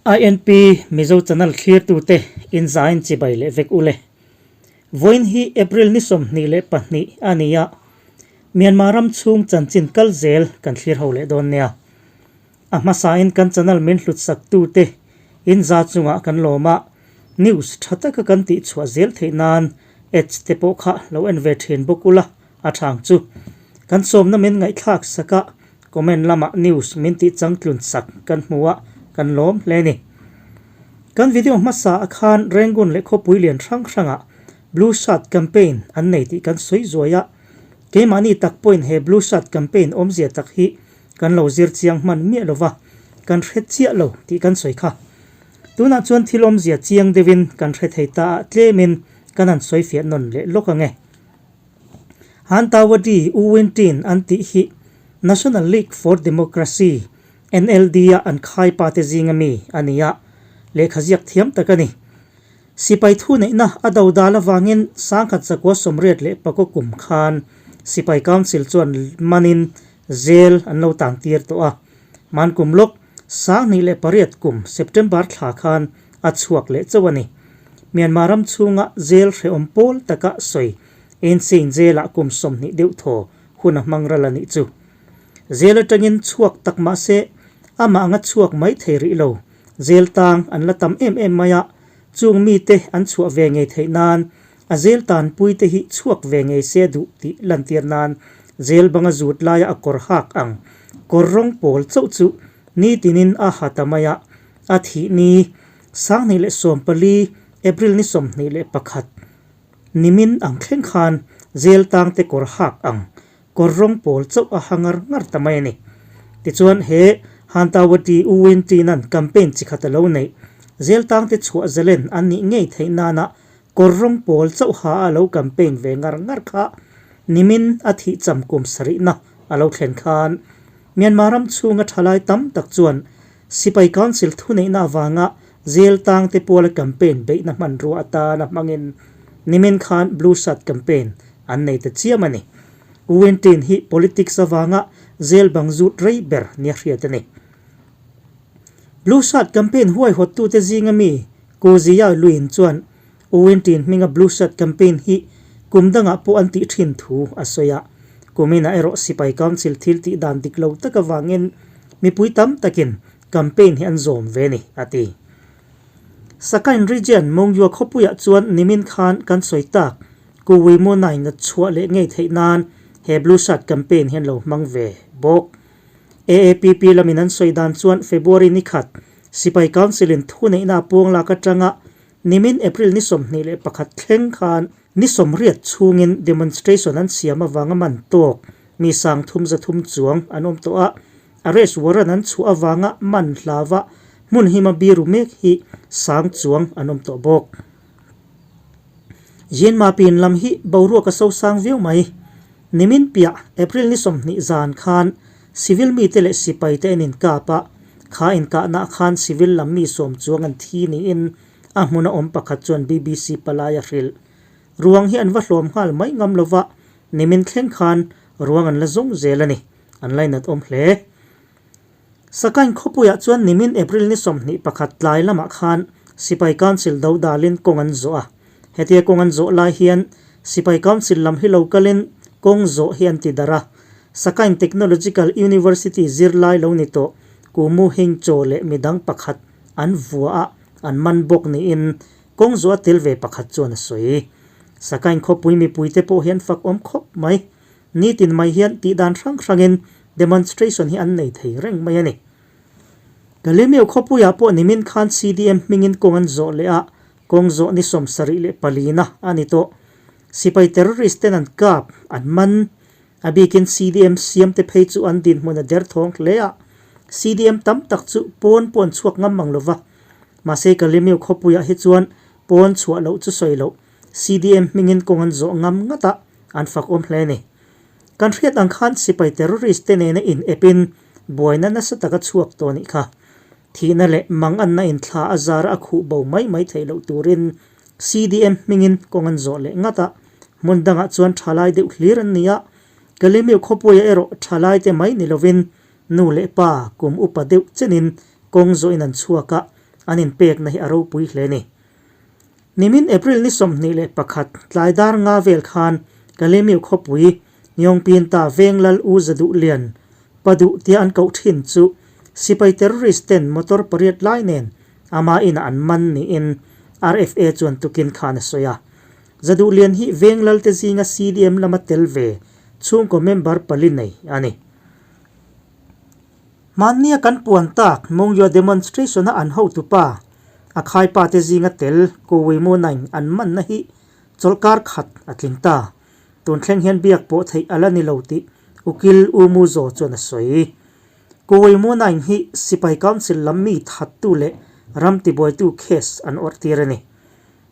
INP Mizo Channel thlirtute inzain chibai leh vek ule. Vawiin hi April ni 22 a ni a, Myanmar ram chhung chanchin kal zel kan thlir ho leh dawn nia. A hmasain kan channel min hlutsaktute inza chungah kan lawm a, news tha taka kan tihchhuah zel theih nan ads te pawh kha lo en ve thin bawk ula a thang chu. Kan sawmna min ngaihthlak sak a, comment lamah news min tih changtlun sak kan hmu a, kan lawm hle ni. Kan video hmasa ah khan Rangoon leh khawpui lian hrang hrangah Blue Shirt Campaign an nei tih kan sawi zuai a, keimahni tak pawhin he Blue Shirt Campaign awmzia tak hi kan lo zir chiang hman miah lova, kan hre chiah lo tih kan sawi kha. Tunah chuan thil awmzia chiang deuhin kan hre thei ta a, tlemin kan han sawi fiah nawn leh lawk ang e. Hantawadi U Win Tin an tih hi National League for Democracy, NLD, a an khai pa te zinga mi a ni a, lehkha ziak thiam tak a ni. Sipai thu neihna a do dal avangin 1984 kum khan Sipai Council chuan manin zel an lo tan tir tawh a. Man kum lawk 2008 kum September thla khan a chhuak leh chauh a ni. Myanmar ram chhunga zel hrehawm pawl taka sawi Insein zelah kum 20 deuh thaw hun a hmang ral a nih chu. Zel atangin chhuak tak mah se amah anga chhuak mai thei rih lo. Zel tang an la tam em em mai a, chung mite an chhuah ve ngei theih nan a zel tanpuite hi chhuak ve ngei se duh tih lantir nan zel banga zut laia a kawr hak ang kawr rawng pawl chauh chu nitinin a ha ta mai a, a thih ni 2014 April ni 21 nimin ang thleng khan zel tangte kawr hak ang kawr rawng pawl chauh a ha ngar ngar ta mai a ni. Tichuan he Hantawati U Win Tin-a'n campaign chi khat a lo neih, zel tangte chhuah zalen an nih ngei theih nana kawr rawng pawl chauh ha a lo campaign ve ngar ngar kha nimin a thih cham kum sarihna a lo thlen khan Myanmar ram chhunga thalai tam tak chuan Sipai Council thuneihna avanga zel tangte puala campaign beihna hmanrua atana hmangin nimin khan Blue Shirt campaign an nei ta chiam a ni. U Win Tin hi politics avanga zel bang zut rei ber nia hriat a ni. Blue Shirt campaign huaihawttute zinga mi Ku Zia Lwin chuan U Win Tin hminga Blue Shirt campaign hi kum dangah pawh an tih thin thu a sawi a. Kuminah erawh Sipai Council thil tih dan dik lo tak avangin mipui tam takin campaign hi an zawm ve ni, a ti. Sakain Region Mongyua khawpuiah chuan nimin khan kan sawi tak Ku Wimunain a chhuah leh ngei theih nan he Blue Shirt campaign hi an lo hmang ve bawk. AAPP lamin an sawi dan chuan February ni khat Sipai Council in thuneihna a puang lak atanga nimin April ni 21 thleng khan ni 80 chhungin demonstration an siam avanga man tawk mi 330 chuang an awm tawh a, arrest warrant an chhuah avanga man hlava hmun hima biru mek hi sang chuang an awm tawh bawk. Zinma pin lam hi boruak a so sang viau mai. Nimin piah April ni 20 zan khan civil mite leh sipai te an inkap a, kha inkahna khan civil lam mi sawm chuang an thi niin a hmuna awm pakhat chuan BBC palai a hrilh. Ruang hi an va hlawm nghal mai ngam lova, nimin thleng khan ruang an la zawng zel a ni. An lainat awm hle. Sakain khawpuiah chuan nimin April ni 21 tlai lamah khan Sipai Council do dalin kawng an zawh a. Hetia kawng an zawh lai hian Sipai Council lam hi lo kalin kawng zawh hi an ti darh a. Sakain Technological University zirlai lo ni tawh Kumu Hingchaw leh midang pakhat an vua a, an man bawk niin kawng zawh a tel ve pakhat chuan a sawi. Sakain khawpui mipuite pawh hian fak awm khawp mai. Nitin mai hian tih dan hrang hrangin demonstration hi an nei thei reng mai a ni. Galimeo khawpuiah pawh nimin khan CDM hmingin kawng an zawh leh a, kawng zawh ni 74 na a ni tawh. Sipai terrorist ten an kap, an man. A bikin CDM siamte phei chu an dinhmun a derthawng hle a, CDM tam tak chu pawn pawh an chhuak ngam mang lova. Mahse Galimeo khawpuiah hi chuan pawn chhuah loh chu sawi loh. CDM hmingin kawng an zawh ngam ngat a, an fak awm hle a ni. Kan hriat ang khan sipai terrorist te nena in epin buaina nasa taka chhuak tawh anih kha. Thihna leh manganna in thla a zar a khuh bo mai mai theih loh turin CDM hmingin kawng an zawh leh ngat a, hmun dangah chuan thalai deuh hlir an ni a, Kalemiu khawpuia erawh thalai te mai ni lovin nu leh pa kum upa deuh chenin kawng zawhin an chhuak a. An inpekna hi a ropui hle ni. Nimin April ni 21 tlai dar nga vel khan Kalemiu khawpui Nyongpinta veng lal U Zaduh Lian Paduh tia an koh thin chu sipai terrorist ten motor pariat lai nen ama inah an man niin RFA chuan tukin khan a sawi a. Zaduh Lian hi veng lal te zinga CDM lama tel ve chhungkaw member pali nei a ni. Hmannia kan puan tak Mongyua demonstration a an hotupa a khaipa te zinga tel Kowimu Naing an manna hi chawlhkar khat a tling ta. Tun thleng hian biak pawh theih a la ni lo tih Ukil U Mu Zaw chuan a sawi. Kowimu Naing hi Sipai Council lam mi thattu leh ram tibuaitu case an awrh tir a ni.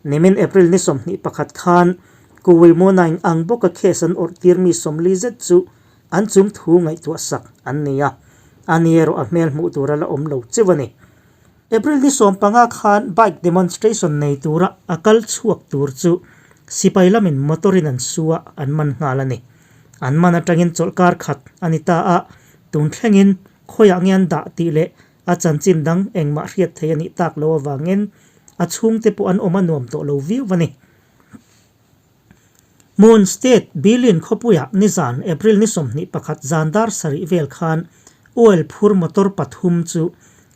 Nimin April ni 21 khan Kowimu Naing ang bawka case an awrh tir mi 40 zet chu An chung thu ngaihtuah sak an ni a, a ni erawh a hmel hmuh tur a la awm lo cheu a ni. April ni 15 khan bike demonstration nei tura a kal chhuak tur chu sipai lamin motor in an su a, an man nghal a ni. An man atangin chawlhkar khat a ni ta a, tun thlengin khawiah nge an dah tih leh a chanchin dang engmah hriat thei a nih tak loh avangin a chhungte pawh an awm a nuam tawh lo viau a ni. Mon State Bilin khawpuiah nizan April ni 21 zan dar sarih vel khan oil phur motor pathum chu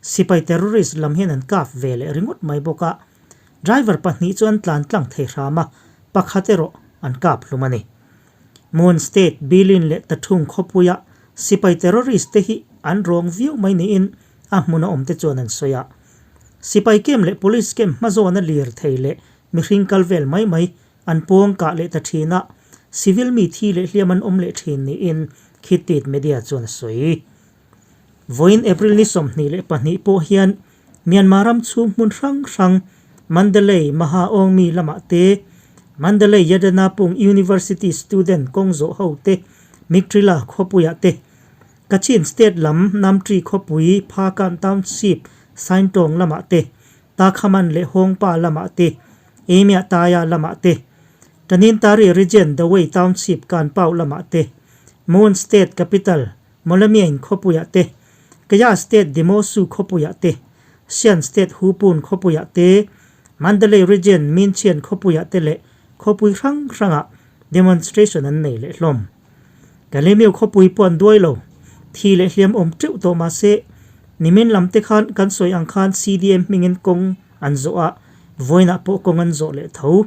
sipai terrorist lam hian an kap ve leh ringawt mai bawk a, driver pahnih chu an tlan tlang thei hram a, pakhat erawh an kap hlum a ni. Mon State Bilin leh Tathung khawpuia sipai terrorist te hi an rawng viau mai niin a hmuna awmte chuan an sawi a. Sipai camp leh police camp hmazawna lirthei leh Mihring kal vel mai mai an pawng kah leh ta thin a, civil mi thi leh hliam an awm leh thin niin Khittit media chuan a sawi. Vawiin April ni 22 pawh hian Myanmar ram chhung hmun hrang hrang Mandalay Maha Awngmi lamah te, Mandalay Yadanapung University student kawng zawh ho te, Miktrila khawpuiah te, Kachin state lam Namṭi khawpui Phakan Township Saintawng lamah te, Takhaman leh Hawngpa lamah te, Eimiah Taia lamah te, Tanintari Region Dawei Township Kanpau lamah te, Mon State Capital Mawlamyain khawpuiah te, Kaya State Demosu khawpuiah te, Shan State Hupun khawpuiah te, Mandalay Region Minchian khawpuiah te leh khawpui hrang hrangah demonstration an nei leh hlawm. Galileo khawpui pawh an duai lo. Thi leh hliam awm teuh tawh mah se, nimin lam te khan kan sawi ang khan CDM hmingin kawng an zawh a, vawiinah pawh kawng an zawh leh tho.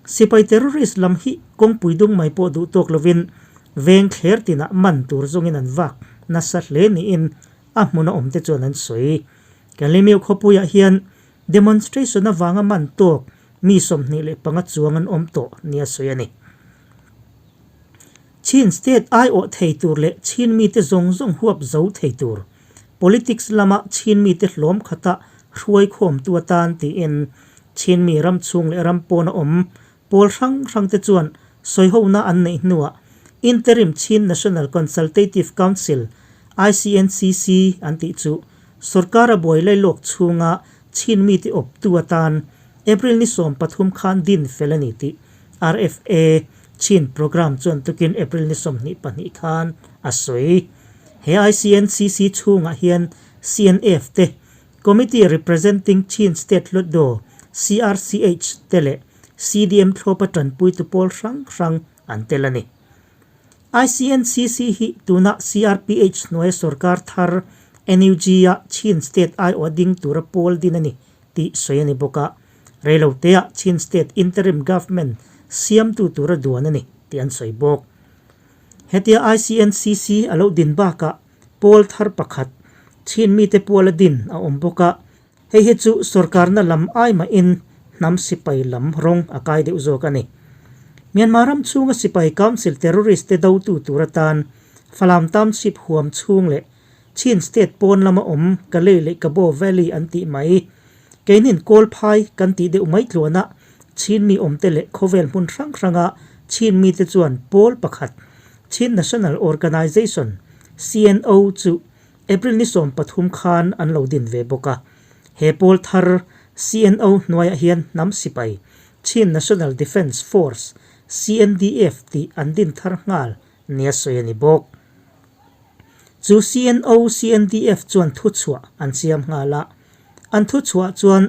Sipai terrorist lam hi kawngpui dung mai pawh duh tawk lovin veng thler tinah man tur zawngin an vak nasa hle niin a hmuna awm te chuan an sawi. Galileo khawpuiah hian demonstration avanga man tawk mi 25 chuang an awm tawh nia sawi a ni. Chin State aiawh thei tur leh Chin mite zawng zawng huap zo thei tur, politics lama Chin mite hlawm khata hruai khawmtu atan tiin Chin mi ram chhung leh ram pawna awm pawl hrang hrang te chuan sawihona an neih hnuah Interim Chin National Consultative Council, ICNCC, an tih chu sorkara buai lailawk chhunga Chin mite awptu atan April ni 13 khan din fel a ni tih RFA Chin Programme chuan tukin April ni 22 khan a sawi. He ICNCC chhungah hian CNF te, Committee Representing Chin State Hlutdaw, CRCH, te leh CDM thlawpa tanpuitu pawl hrang hrang an tel a ni. ICNCC hi tuna CRPH hnuaia sorkar thar NUG-a Chin State aiawh ding tura pawl din a ni tih sawi a ni bawk a, reiloteah Chin State Interim Government siamtu tura duan a ni tih an sawi bawk. Hetia ICNCC a lo din bakah pawl thar pakhat Chin mite puala din a awm bawk a, hei hi chu sorkarna lam ai mahin hnam sipai lam rawng a kai deuh zawk a ni. Myanmar ram chhunga sipai council terrorist te dotu tur atan Falam Township huam chhung leh Chin State pawn lama awm Kalay leh Kabaw Valley an tih mai. Keinin Kawlphai kan tih deuh mai tluana Chin mi awmte leh khawvel hmun hrang hranga Chin mite chuan pawl pakhat Chin National Organization, CNO, chu April ni 13 khan an lo din ve bawk a. He pawl thar CNO hnuaiah hian hnam sipai Chin National Defence Force, CNDF, tih an din thar nghal nia sawi a ni bawk. Chu CNO, CNDF chuan thuchhuah an siam nghal a. An thuchhuah chuan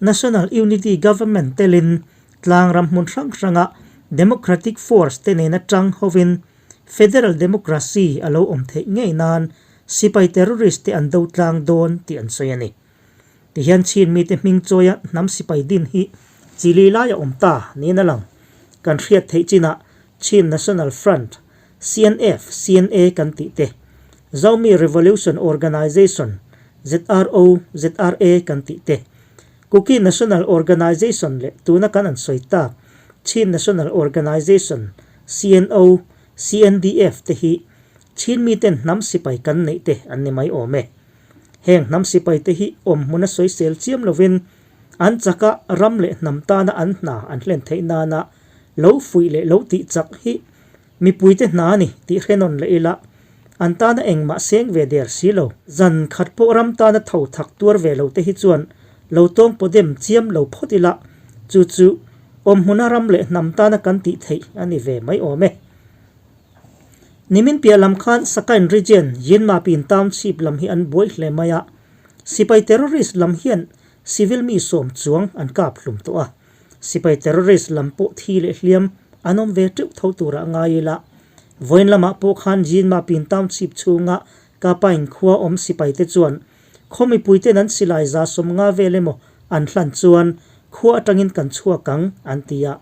National Unity Government telin tlang ram hmun hrang hranga Democratic Force te nena tang hovin Federal Democracy a lo awm theih ngei nan sipai terrorist te an do tlang dawn tih an sawi a ni. Tihian Chin mite hming chawia hnam sipai din hi chili lai a awm ta niin a lang. Kan hriat theih chinah Chin National Front, CNF, CNA kan tih te, Zomi Revolution Organization, ZRO, ZRA kan tih te, Kuki National Organization leh tuna kan an sawi tak Chin National Organization, CNO, CNDF te hi Chin miten hnam sipai kan neih te an ni mai awm e. Heng hnam sipai te hi awm hmuna sawisel chiam lovin an chaka ram leh hnam tana an hna an hlen theih nana lo fuih leh lo tih chak hi mipuite hna a ni tih hre nawn leh ila an tana engmah seng ve der si lo. Zan khat pawh ram tana tho thak tuar ve lo te hi chuan lo tawng pawh dem chiam lo phawt ila chu chu awm hmuna ram leh hnam tana kan tih theih a ni ve mai awm e. Nimin piah lam khan Sakain Region, Yinmapin Township lam hi an buai hle mai a, sipai terrorist lam hian civil mi sawm chuang an kap hlum tawh a, sipai terrorist lam pawh thi leh hliam an awm ve teuh tho turah ngai ila. Vawiin lamah pawh khan Yinmapin Township chhunga Kapain khua awm sipai te chuan khaw mipuiten an silai za 50 vel emaw an hlan chuan khua atangin kan chhuak ang an ti a.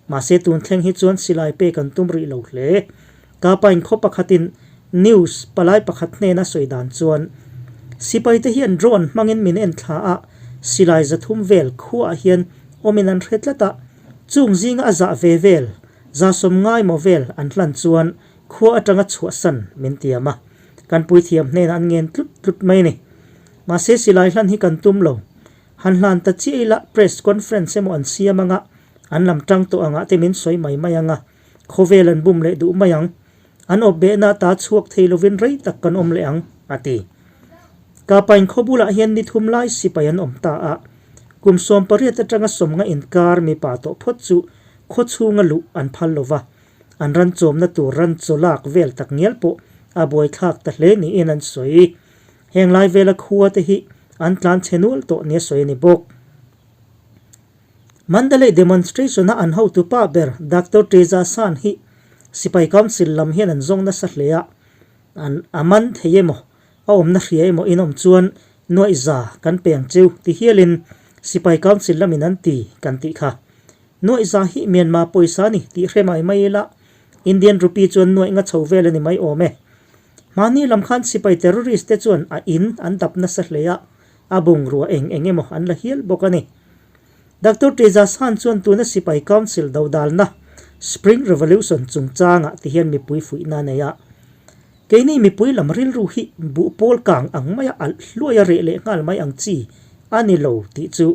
Mahse tun thleng hi chuan silai pek an tum rih lo hle. Kapain khaw pakhatin news palai pakhat hnena sawi dan chuan sipai te hian drone hmangin min en thla a, silai 300 vel khuaah hian awmin an hre tlat a, chung zinga a zah ve vel, za 50 emaw vel an hlan chuan Khua atanga chhuahsan min tiam a, kan puithiam hnenah an ngen tlut tlut mai a ni. Mahse silai hlan hi kan tum lo. Han hlan ta chiah ila press conference emaw an siam anga, an lam tang tawh angah te min sawi mai mai anga, khawvel an bum leh duh mai ang. An awp behna ta chhuak thei lovin rei tak kan awm leh ang, a ti. Kapain khaw bulah hian ni thum lai sipai an awm ta a, kum 18 atanga 50 inkar mipa tawh phawt chu khaw chhunga luh an phal lova, An ran chawmna tur ran chaw lak vel tak ngial pawh a buaithlak ta hle niin an sawi. Heng lai vela khua te hi an tlan chhe nual tawh nia sawi a ni bawk. Mandalay demonstration a an hotu pa ber Doctor Teza San hi Sipai Council lam hian an zawng nasa hle a, an a man thei emaw, a awmna hria emaw in awm chuan nuaih za kan pe ang cheu ti hialin Sipai Council lamin an ti kan tih kha. Nuaih za hi Myanmar pawisa a ni tih hre mai mai ila, Indian rupee chuan nuaih nga chho vel a ni mai awm e. Hmani lam khan sipai terrorist te chuan a in an dap nasa hle a, a bungrua eng eng emaw an la hial bawk a ni. Doctor Tejas Han chuan tuna sipai council dodalna Spring Revolution chungchangah ti hian mipui fuihna a nei a. Keini mipui lam rilru hi buh pawl kang ang maia alh hluai a reh leh nghal mai ang chi a ni lo tih chu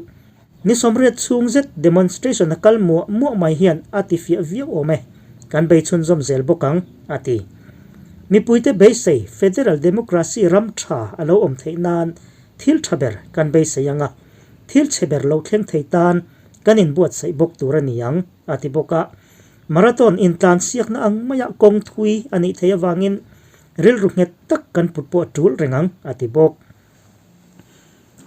Ni 80 chhung zet demonstration a kal muah muah mai hian a ti fiah viau awm e, kan bei chhunzawm zel bawk ang, a ti. Mipuite beisei Federal Democracy ram tha a lo awm theih nan thil tha ber kan beisei ang a, thil chhe ber lo thleng thei tan kan inbuatsaih bawk tur a ni ang, a ti bawk a. Marathon intlansiakna ang maia kawng thui a nih theih avangin rilru nghet tak kan put pawh a tul reng ang, a ti bawk.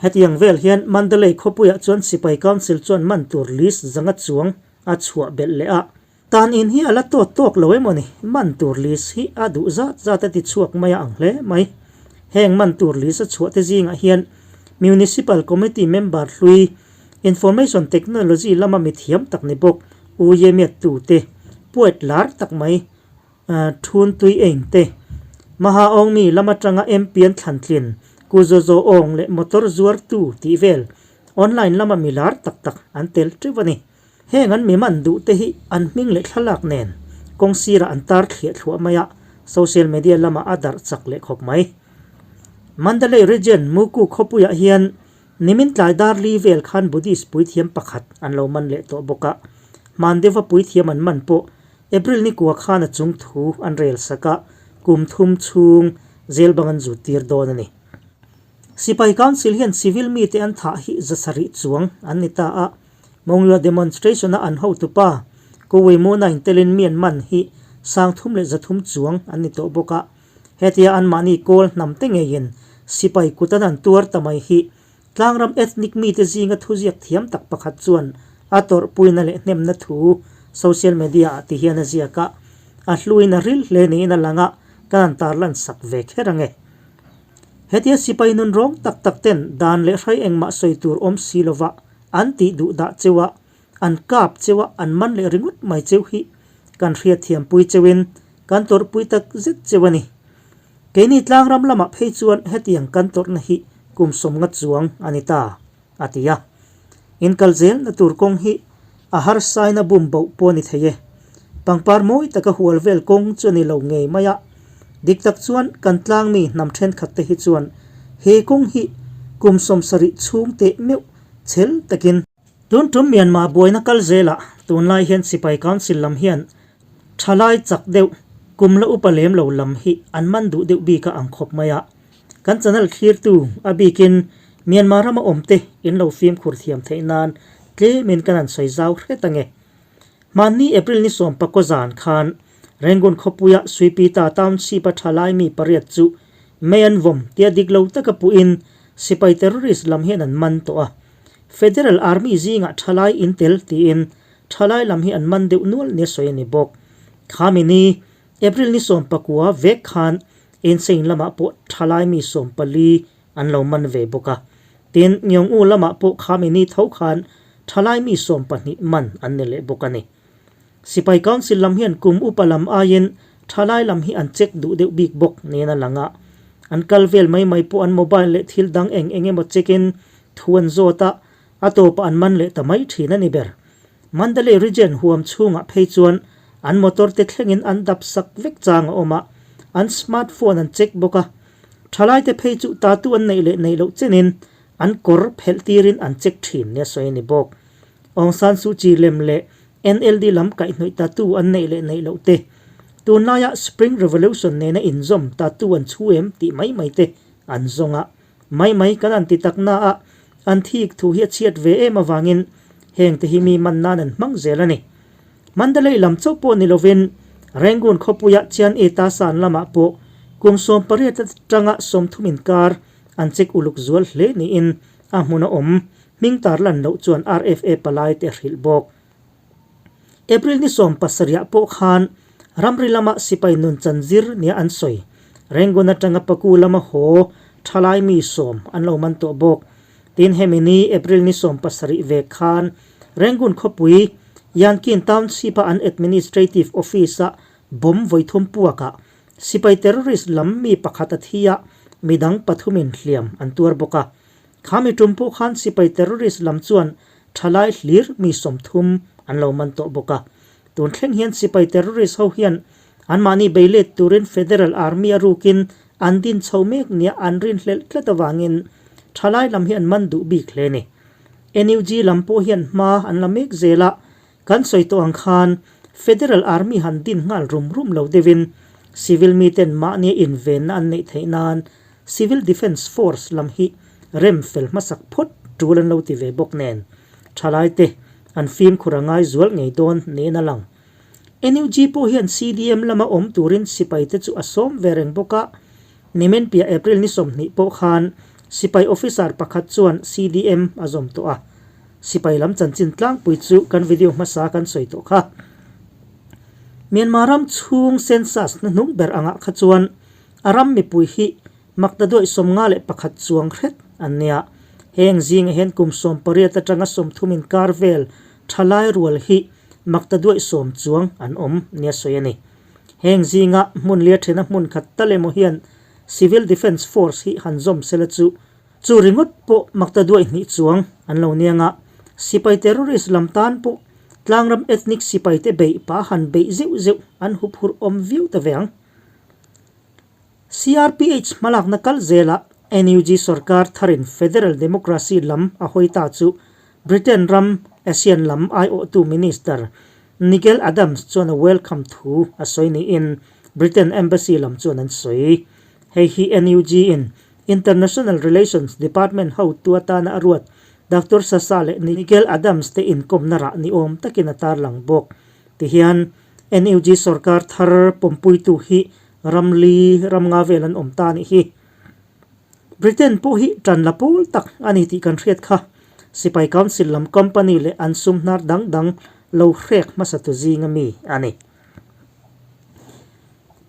Hetiang vel hian Mandalay khawpuiah chuan Sipai Council chuan man tur list zanga chuang a chhuah belh leh a. Tan in hi a la tawt tawk lo emaw ni, man tur list hi a duh zat zat a ti chhuak mai a ang hle mai. Heng man tur list a chhuah te zingah hian Municipal Committee member hlui, Information Technology lama mithiam tak ni bawk U Ye Myat Tu te, poet lar tak mai, Thun tui eng te, Maha Awng mi lam atanga MP an thlan tlin, Ku Zaw Zaw Awng leh motor zuar tu tih vel online lama mi lar tak tak an tel teuh a ni. Heng an mi man duh te hi an hming leh thlalak nen kawng sirah an tar thliah thluah mai a, social media lamah a darh chak leh khawp mai. Mandalay Region Muku khawpuiah hian Nimin tlai dar li vel khan Buddhist puithiam pakhat an lo man leh tawh bawk a, Hmandeva puithiam an man pawh April ni kua khan a chung thu an rel sak a, kum thum chhung zel bang an zut tir dawn a ni. Sipai Council hian civil mite an thah hi 700 chuang an ni ta a, Monglua demonstration a an hotupa Kawimuna intelin mi an man hi 330 chuang an ni tawh bawk a, Hetia anmahni kawl hnam te ngeiin sipai kut an han tuar ta mai hi Tlangram ethnic mite zinga thuziak thiam tak pakhat chuan a tawrhpuina leh hnemna thu social media ah ti hian a ziak a, a hluin a ril hle niin a lang a, kan han tarlan sak ve kher ang e. Hetia sipai nun rawng tak tak ten dan leh hrai engmah sawi tur awm si lova an tih duh dah cheu a, an kap cheu a, an man leh ringawt mai cheu hi kan hriatthiampui cheuin kan tawrhpui tak zet cheu a ni. Keini tlangram lamah phei chuan hetiang kan tawrhna hi kum sawmnga chuang a ni ta, a ti a. Inkal zelna tur kawng hi a harsaina bum boh pawh a ni thei e. Pangpar mawi taka hual vel kawng chu a ni lo ngei mai a. Dik tak chuan kan tlangmi hnam thenkhat te hi chuan he kawng hi kum 70 chhung teh meuh chhel takin, Tun tum Myanmar buaina kal zelah tunlai hian Sipai Council lam hian thalai chak deuh, kum la upa lem lo lam hi an man duh deuh bik a ang khawp mai a. Kan channel thlirtu a bikin Myanmar rama awmte in lo fimkhur thiam theih nan tlemin kan han sawi zau hret ange. Hmanni April ni sawmpakaw zan khan Rangoon khawpuia Suipita Township-a thalai mi pariat chu mei an vawm tia dik lo taka puhin sipai terrorist lam hian an man tawh a. Federal Army zingah thalai in tel tiin thalai lam hi an man deuh nual nia sawi a ni bawk. Khami ni April ni 19 vek khan Insein lamah pawh thalai mi 14 an lo man ve bawk a. Tin, Ngiawngu lamah pawh khami ni tho khan thalai mi 12 man an ni leh bawk a ni. Sipai Council lam hian kum upa lam aiin thalai lam hi an check duh deuh bik bawk niin a lang a. An kal vel mai mai pawh an mobile leh thil dang eng eng emaw check in thu an zawt a, a tawpah an man leh ta mai thin a ni ber. Mandalay Region huam chhungah phei chuan an motor te thlengin an dap sak vek chang a awm a, an smart phone an check bawk a. Thalai te phei chu tatu an neih leh neih loh chenin an kawr phelh tirin an check thin nia sawi a ni bawk. Aung San Suu Kyi lem leh NLD lam kaihhnawih tatu an neih leh neih loh te, tunlaia Spring Revolution nena inzawm tatu an chhu em tih mai mai te an zawng a. Mai mai kan an ti tak na a, an thik thu hi a chhiat ve em avangin heng te hi mi man nan an hmang zel a ni. Mandalay lam chauh pawh ni lovin Rangoon khawpuia Chian E Ta San lamah pawh kum 18 atanga 30 inkar an check uluk zual hle niin a hmun a awm. Hming tarlan loh chuan RFA palai te a hrilh bawk. April ni 70 pawh khan ramri lama sipai nun chan zir nia an sawi. Rangoon atanga Paku lama haw thalai mi 10 an lo man tawh bawk. Tin hemi ni April ni 70 ve khan Rangoon khawpui Yankin Township-a an Administrative Office-a bomb vawithum puakah sipai terrorist lam mi pakhat a thi a, midang pathumin hliam an tuar bawk a. Khami tum pawh khan sipai terrorist lam chuan thalai hlir mi 30 an lo man tawh bawk a. Tun thleng hian sipai terrorist ho hian anmahni bei let turin Federal Army a rukin an din chho mek nia an rinhlelh tlat avangin thalai lam hi an man duh bik hle ni. NUG lam pawh hian hma an la mek zel a, kan sawi tawh ang khan Federal Army han din nghal rum rum lo deuhin civil miten mahnia invenna an neih theih nan Civil Defence Force lam hi rem fel hmasak phawt tul an lo ti ve bawk nen, thalaite an fimkhur a ngai zual ngei dawn niin a lang. NUG pawh hian CDM lama awm turin sipaite chu a sawm ve reng bawk a, nimin piah April ni 20 pawh khan sipai officer pakhat chuan CDM a zawm tawh a. Sipai lam chanchin tlangpui chu kan video hmasa kan sawi tawh kha. Myanmar ram chhung census hnuhnung ber angah kha chuan A ram mipui hi maktaduaih 51 chuang hret an nia. Heng zingah hian kum 18 atanga 30 inkar vel thalai rual hi maktaduaih 10 chuang an awm nia sawi a ni. Heng zinga hmun lia thena hmun khat tal emaw hian Civil Defence Force hi han zawm sela chu chu ringawt pawh maktaduaih 2 chuang an lo niang a. Sipai terrorist lam tan pawh tlangram ethnic sipaite beih pa han beih zeuh zeuh an huphurh awm viau ta ve ang. CRPH hmalakna kal zelah NUG sorkar tharin Federal Democracy lam a hawi ta chu Britain ram ASEAN lam aiawhtu Minister Nigel Adams chuan a welcome thu a sawi niin Britain Embassy lam chuan an sawi. Hei hi NUG in International Relations Department hotu atana a ruat Doctor Sasa leh Nigel Adams te inkawmna rah ni awm takin a tarlang bawk. Tihian NUG sorkar thar pawmpuitu hi ramli ram nga vel an awm ta nih hi. Britain pawh hi ṭan la pawl tak a ni tih kan hriat kha. Sipai Council lam company leh an sum hnar dang dang lo hrek hmasatu zinga mi a ni.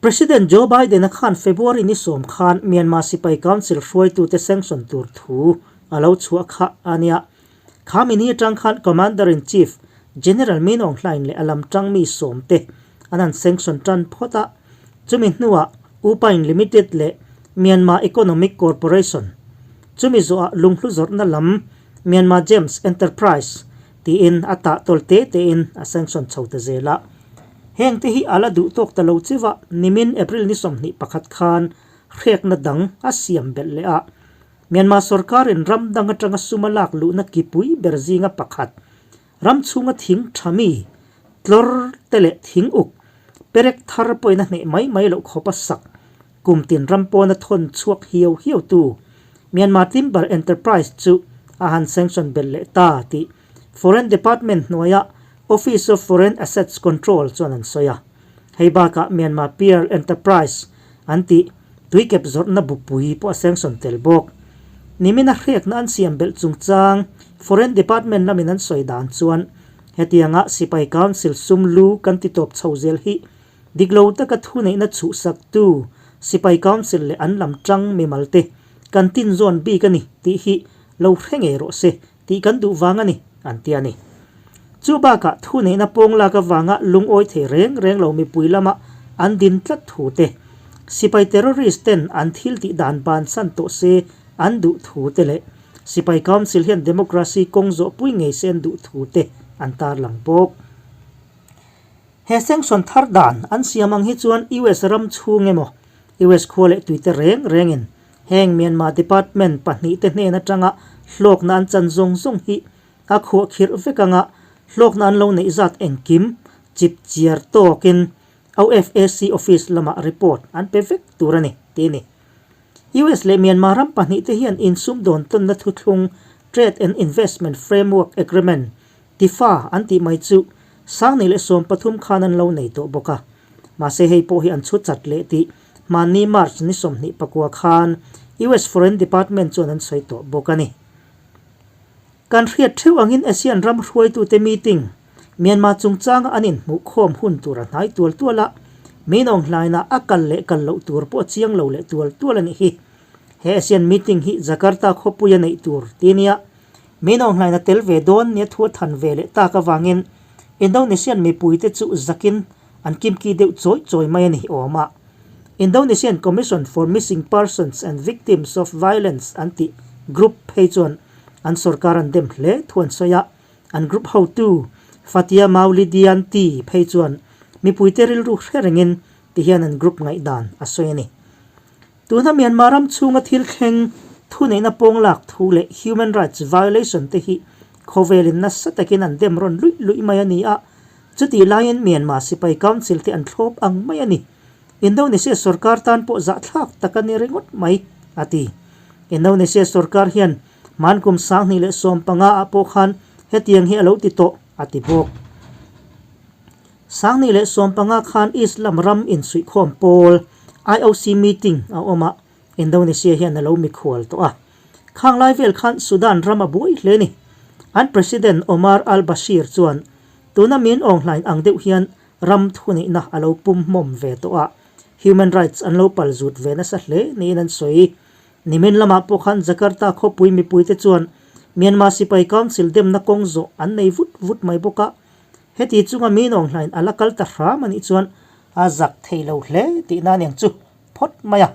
President Joe Biden-a khan February ni sawm khan Myanmar Sipai Council hruaitute sanction tur thu a lo chhuah kha a nia. Kha mi ni atang khan Commander-in-Chief General Min Aung Hlaing leh a lam tang mi sawmte an han sanction tan phawt a. Chumi hnuah U Paing Limited leh Myanmar Economic Corporation, chumi zawhah lunghlu zawrhna lam Myanmar Gems Enterprise tiin a tah tawl te tein a sanction chho ta zel a. Heng te hi a la duh tawk ta lo chiva nimin April ni 21 khan hrekna dang a siam belh leh a. Myanmar sorkarin ram dang atanga sum a lak luhna kipui ber zinga pakhat, ram chhunga thing tha mi, tlawr te leh thing uk, perek thar pawhin a hneh mai mai loh khawp a sak, kum tin ram pawna thawn chhuak hiau hiau tu Myanmar Timber Enterprise chu a han sanction belh leh ta tih Foreign Department hnuaia Office of Foreign Assets Control chuan an sawi a. Hei bakah Myanmar Pearl Enterprise an tih tuikep zawrhna bupui pawh a sanction tel bawk. Nimina hrekna an siam belh chungchang Foreign Department lamin an sawi dan chuan hetianga Sipai Council sum lu kan ti tawp chho zel hi dik lo taka thuneihna chhuhsaktu Sipai Council leh an lam tang mimalte kan tinzawn bik a ni tih hi lo hre ngei rawh se tih kan duh vang a ni, an ti a ni. Chu bakah thuneihna pawng lak avanga lungawi thei reng reng lo mipui lama an din tlat thu te, sipai terrorist ten an thil tih dan bansan tawh se an duh thu te leh sipai council hian democracy kawng zawhpui ngei se an duh thu te an tarlang bawk. He sanction thar dan an siam ang hi chuan US ram chhung emaw US khua leh tuite reng rengin Heng Myanmar Department pahnihte hnen atanga hlawkna an chan zawng zawng hi a khuah khirh vek anga hlawkna an lo neih zat engkim chip chiar tawkin OFAC office lamah report an pe vek tur a ni, tih a ni. US leh Myanmar ram pahnihte hian insumdawn tawnna thuthlung Trade and Investment Framework Agreement, TIFA, an tih mai chu 2013 khan an lo nei tawh bawk a. Mahse hei pawh hi an chhu chat leh tih Hmanni March ni 29 khan US Foreign Department chuan an sawi tawh bawk a ni. Kan hriat theuh angin ASEAN ram hruaitute meeting, Myanmar chungchanga an inhmuhkhawm hun tur a hnai tual tual a, Min Aung Hlaina a kal leh kal loh tur pawh a chiang lo leh tual tual a nih hi. He ASEAN meeting hi Jakarta khawpui a neih tur ti nia Min Aung Hlaina tel ve dawn nia thu a than ve leh tak avangin Indonesian mipuite chu zakin An kimki deuh chawi chawi mai a ni awm a. Indonesian Commission for Missing Persons and Victims of Violence an tih group phei chuan an sorkar an dem hle thu an sawi a. An group hotu Fatia Maulidianti phei chuan mipuite rilru hre rengin tihian an group ngaihdan a sawi a ni. Tuna Myanmar ram chhunga thil thleng thuneihna pawng lak thu leh human rights violation te hi khawvelin nasa takin an dem rawn luih luih mai a ni a. Chutih laiin Myanmar sipai council te an thlawp ang mai a ni. Indonesia sorkar tan pawh zahthlak tak a ni ringawt mai, a ti. Indonesia sorkar hian hman kum 2015 ah pawh khan hetiang hi a lo ti tawh, a ti bawk. 2015 khan Islam ram insuihkhawm pawl, IOC meeting a awm a, Indonesia hian a lo mikhual tawh a. Khang lai vel khan Sudan ram a buai hle ni. An President Omar al-Bashir chuan tuna min awnghlain ang deuh hian ram thuneihna a lo pum hmawm ve tawh a, human rights an lo pal zut ve nasa hle niin an sawi. Nimin lamah pawh khan Jakarta khawpui mipuite chuan Myanmar sipai council demna kawng zawh an nei vut vut mai bawk a. Heti chunga min awnghlain a la kal ta hram a nih chuan a zak thei lo hle tihna a niang chu. phawt mai a.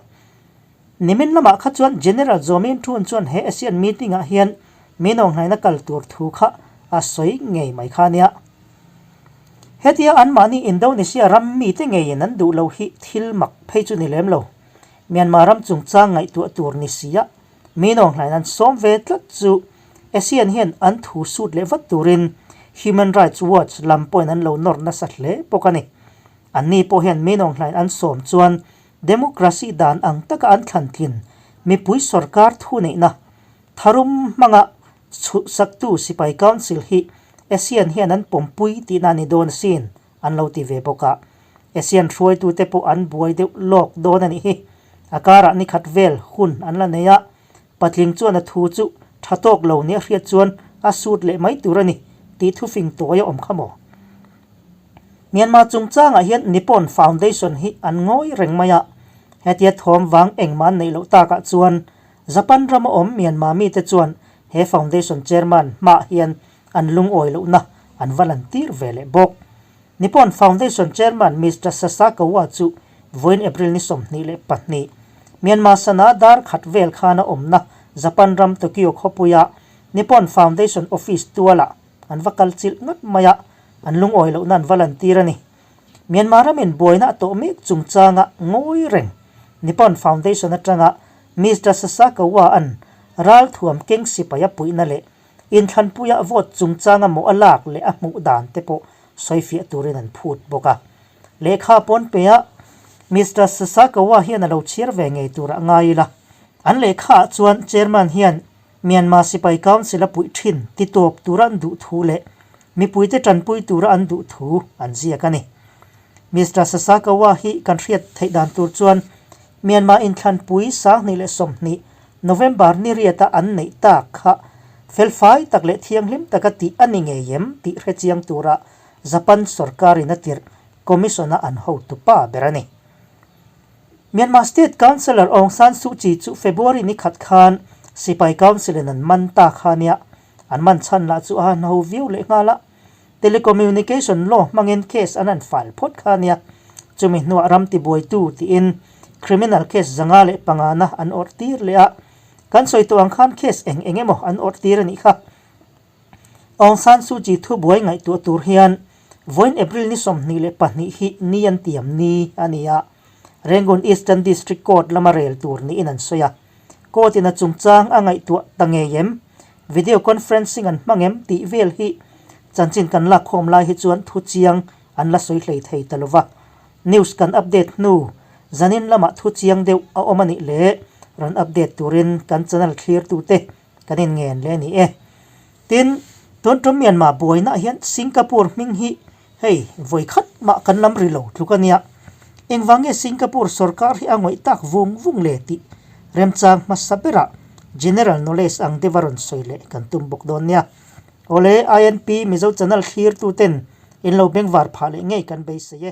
Nimin lamah kha chuan General Zawmin Thun chuan he ASEAN meeting ah hian min awnghlaina kal tur thu kha a sawi ngei mai kha nia. Hetia anmahni Indonesia ram mite ngeiin an duh lo hi thil mak phei chu ni lem lo. Myanmar ram chungchang ngaihtuah tur ni si a, min awnghlaina an sawm ve tlat chu ASEAN hian an thu sut leh vat turin Human Rights Watch lam pawhin an lo nawr nasa hle bawk a ni. Anni pawh hian Min Aung Hlaing an sawm chuan democracy dan ang taka an thlan tlin mipui sorkar thuneihna tharum hmanga chhuhsaktu sipai council hi ASEAN hian an pawmpui tihna a ni dawn asin an lo ti ve bawk a. ASEAN hruaitute pawh an buai deuh lawk dawn a nih hi. A karah nikhat vel hun an la nei a. Patling chuan a thu chu tha tawk lo nia hriat chuan a sut leh mai tur a ni tih thufing tawi a awm kha maw? Myanmar chungchangah hian Nippon Foundation hi an ngawi reng mai a, hetia thawm vang engmah an neih loh takah chuan Japan rama awm Myanmar mite chuan he foundation chairman hmaah hian an lungawi lohna an va lan tir ve leh bawk. Nippon Foundation chairman Mister Sasakawa chu vawiin April ni 22, Myanmar sana dar khat vel khan a awmna Japan ram Tokyo khawpuia Nippon Foundation office tualah an va kal chilh ngat mai a, an lungawi lohna an va lantir a ni. Myanmar ramin buaina a tawh mek chungchanga ngawi reng Nippon Foundation atanga Mister Sasakawa an ralthuam keng sipai a puihna leh inthlanpuia vote chungchanga mawh a lak leh a hmuh dan te pawh sawifiah turin an phut bawk a. Lehkha pawn peah Mister Sasakawa hian a lo chhiar ve ngei turah ngai ila. An lehkhaah chuan Chairman hian Myanmar Sipai Council a puih thin ti tawp tura an duh thu leh mipuite tanpui tura an duh thu an ziak a ni. Mister Sasakawa hi kan hriat theih dan tur chuan Myanmar inthlanpui 2020 November ni riata an neih tak kha felfai tak leh thianghlim taka tih a ni ngei em tih hrechiang tura Japan sorkarin a tirh Commission-a an hotu pa ber a ni. Myanmar State Councillor Aung San Suu Kyi chu February ni khat khan Sipai Council-in an man ta kha nia. An man chhan lah chu a han ho viau leh nghal a. Telecommunication law hmangin case an han file phawt kha nia. Chumi hnuah ram tibuaitu tiin criminal case 505 na an awrh tir leh a. Kan sawi tawh ang khan case eng eng emaw an awrh tir a nih kha. Aung San Suu Kyi thubuai ngaihtuah tur hian vawiin April ni 22 hi ni an tiam ni a ni a, Rangoon Eastern District Court lama rel tur niin an sawi a. Court in a chungchang a ngaihtuah ta ngei em? Video conferencing an hmang em? tih vel hi chanchin kan lakkhawm lai hi chuan thu chiang an la sawi hlei thei ta lova. News kan update hnu zanin lamah thu chiang deuh a awm a nih leh rawn update turin kan channel thlirtute Kan inngen leh a ni e. Tin, tun tum Myanmar buainaah hian Singapore hming hi hei vawi khat mah kan lam ri lo tluk a nia. Engvang nge Singapore sorkar hi a ngawih tak vung vung le tih remchang hmasa berah General Knowledge ang deuha rawn sawi leh kan tum bawk dawn nia. Awle, INP Mizo Channel thlirtu ten in lo bengvar phah leh ngei kan beisei e.